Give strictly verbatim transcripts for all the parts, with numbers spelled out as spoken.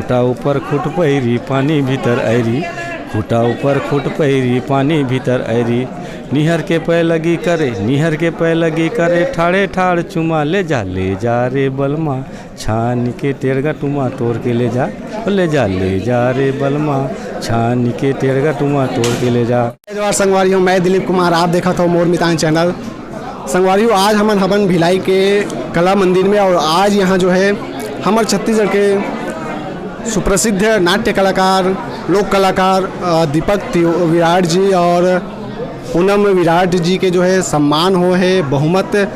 खुटा ऊपर खुट पैरी, पानी भीतर ऐरी। खुटा ऊपर खुट पैरी, पानी भीतर ऐरी। निहर के पैलगी करे, निहर के पैलगी करे, ठाड़े ठाड़ चुमा ले जा, ले जा रे बलमा, छान के टेड़गा टुमा तोड़ के ले जा, ओ ले जा, ले जा रे बलमा, छान के टेड़गा टुमा तोड़ के ले जा। जय जोहार संगवारी हो, मैं दिलीप कुमार, आप देखत हो मोर मितान चैनल। संगवारी हो, आज हमन हवन भिलाई के कला मंदिर में और आज यहाँ जो है हमर छत्तीसगढ़ के सुप्रसिद्ध नाट्य कलाकार, लोक कलाकार, अ, दीपक तिव-, विराट जी और पूनम विराट जी के जो है सम्मान हो है, बहुमत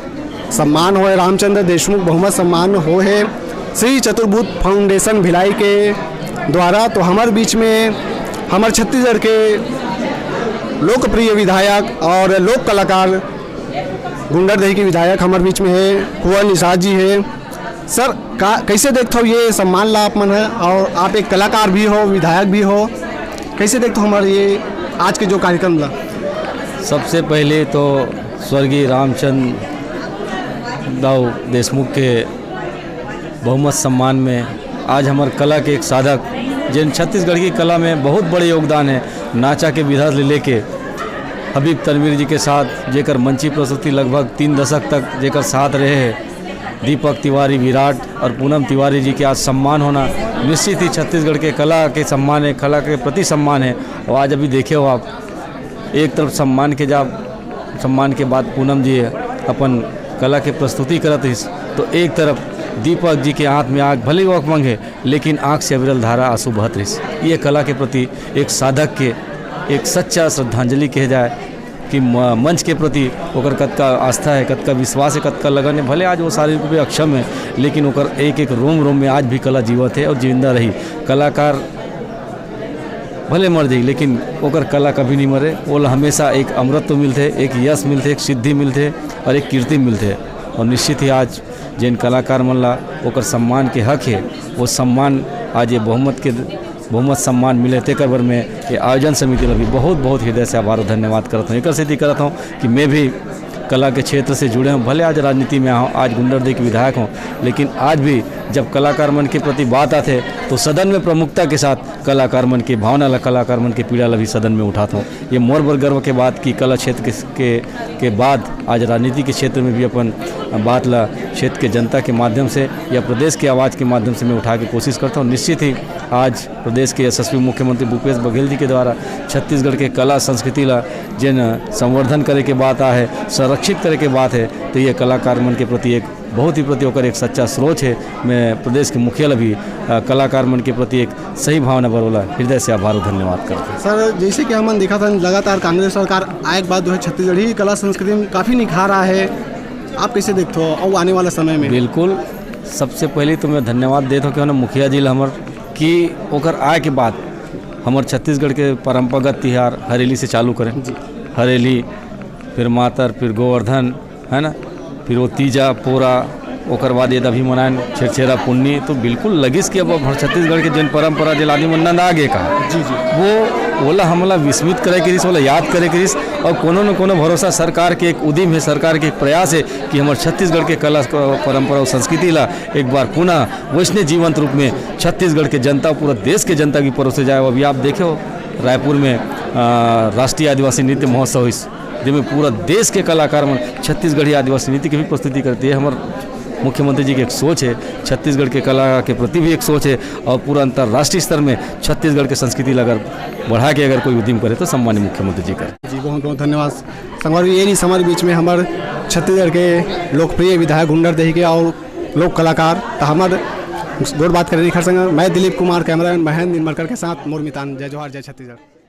सम्मान हो है, रामचंद्र देशमुख बहुमत सम्मान हो है श्री चतुर्भुज फाउंडेशन भिलाई के द्वारा। तो हमर बीच में हमर छत्तीसगढ़ के लोकप्रिय विधायक और लोक कलाकार गुंडरदेही के विधायक हमर बीच में है, कुंवर निषाद जी है। सर, का, कैसे देखत हो ये सम्मान ला आप मन है, और आप एक कलाकार भी हो, विधायक भी हो, कैसे देखत हो हमारे ये आज के जो कार्यक्रम ला? सबसे पहले तो स्वर्गीय रामचंद्र दाऊ देशमुख के बहुमत सम्मान में आज हमर कला के एक साधक, जिन छत्तीसगढ़ की कला में बहुत बड़े योगदान है, नाचा के विधा ले लेके हबीब तनवीर जी के साथ, जेकर मंची प्रस्तुति लगभग तीन दशक तक जेकर साथ रहे हैं, दीपक तिवारी विराट और पूनम तिवारी जी के आज सम्मान होना, निश्चित ही छत्तीसगढ़ के कला के सम्मान है, कला के प्रति सम्मान है। और आज अभी देखे हो आप, एक तरफ सम्मान के जा, सम्मान के बाद पूनम जी अपन कला के प्रस्तुति करत रहिस, तो एक तरफ दीपक जी के आंख में आग भले ही अकबंग है, लेकिन आंख से अविरल धारा आंसू बहत रहिस। ये कला के प्रति एक साधक के एक सच्चा श्रद्धांजलि कहे जाए कि म-, मंच के प्रति ओकर कतका आस्था है, कतका विश्वास है, कतका लगन है। भले आज वो शारीरिक रूप में अक्षम है, लेकिन ओकर एक एक रोम रोम में आज भी कला जीवत है और जिंदा रही। कलाकार भले मर जाई, लेकिन ओकर कला कभी नहीं मरे। ओला हमेशा एक अमरत्व मिलथे, एक यश मिलथे, एक सिद्धि मिलथे और एक कीर्ति मिलथे। और निश्चित ही आज जेन कलाकार मन ला ओकर सम्मान के हक हे, वो सम्मान आज ये बहुमत के, बहुमत सम्मान मिले, तेकर बर मैं ये आयोजन समिति ला भी बहुत, बहुत हृदय से आभार और धन्यवाद करत हूँ। एकर सेती करत हूँ कि मैं भी कला के क्षेत्र से जुड़े हूँ, भले आज राजनीति में आऊँ, आज गुंडरदेही के विधायक हूँ, लेकिन आज भी जब कलाकार मन के प्रति बात आथे, तो सदन में प्रमुखता के साथ कलाकार मन के भावना ला, कलाकार मन के पीड़ा ला भी सदन में उठात हूँ। ये मोर बर गर्व के बात कि कला क्षेत्र के, के, के बाद आज राजनीति के क्षेत्र में भी अपन बात ला क्षेत्र के जनता के माध्यम से या प्रदेश के आवाज़ के माध्यम से मैं उठा के कोशिश करता हूँ। निश्चित ही आज प्रदेश के यशस्वी मुख्यमंत्री भूपेश बघेल जी के द्वारा छत्तीसगढ़ के कला संस्कृति ला जेन संवर्धन करे के बात आहे, संरक्षित करे के बात है, तो ये कलाकार मन के प्रति एक बहुत ही प्रति ओकर एक सच्चा स्रोत है। मैं प्रदेश के मुखिया ला भी, अ, कलाकार मन के प्रति एक सही भावना बर ओला हृदय से आभार और धन्यवाद करते हैं। सर, जैसे कि हमन देखत हन, लगातार कांग्रेस सरकार आए के बाद जो है छत्तीसगढ़ी कला संस्कृति में काफ़ी निखार आए है, आप कैसे देखते हो और आने वाला समय में? बिल्कुल, सबसे पहले तो मैं धन्यवाद देत हूँ कि हमने मुखिया जी ला हमर कि ओकर आए के बाद हमर छत्तीसगढ़ के परंपरागत तिहार हरेली से चालू करें। जी। हरेली, फिर मातर, फिर गोवर्धन, है ना, फिर वो तीजा, पोरा, ओकर बाद ये अभी मनाएन छेरछेरा पुन्नी। तो बिल्कुल लगिस कि अब हमर छत्तीसगढ़ के जेन परंपरा, जेला आदमी मन नंदा गे का, जी, जी। वो, ओला हमला विस्मृत करे के रिस, ओला याद करे के रिस। और कोनो न कोनो भरोसा सरकार के एक उदिम है, सरकार के एक प्रयास है कि हमर छत्तीसगढ़ के कला, परंपरा और संस्कृति ला एक बार पुनः वैसने जीवंत रूप में छत्तीसगढ़ के जनता, पूरा देश के जनता भी परोसे जाए। अभी आप देखे हो रायपुर में, अ, राष्ट्रीय आदिवासी नृत्य महोत्सव होइस, जेमे पूरा देश के कलाकार मन छत्तीसगढ़ी आदिवासी नृत्य के भी प्रस्तुति करथे। हमर मुख्यमंत्री जी के एक सोच है, छत्तीसगढ़ के कला के प्रति भी एक सोच है और पूरा अंतर्राष्ट्रीय स्तर में छत्तीसगढ़ के संस्कृति ला अगर बढ़ा के अगर कोई उद्यम करे तो सम्मानित मुख्यमंत्री जी करे। जी, बहुत बहुत धन्यवाद। संगवारी, ये रहिस हमर बीच में हमर छत्तीसगढ़ के लोकप्रिय विधायक गुंडरदेही के और लोक कलाकार। तो हमर गोठ बात करे नहीं खर संग, मैं दिलीप कुमार, कैमरामैन महेंद्र निर्मलकर के साथ मोर मितान। जय जोहार, जय छत्तीसगढ़।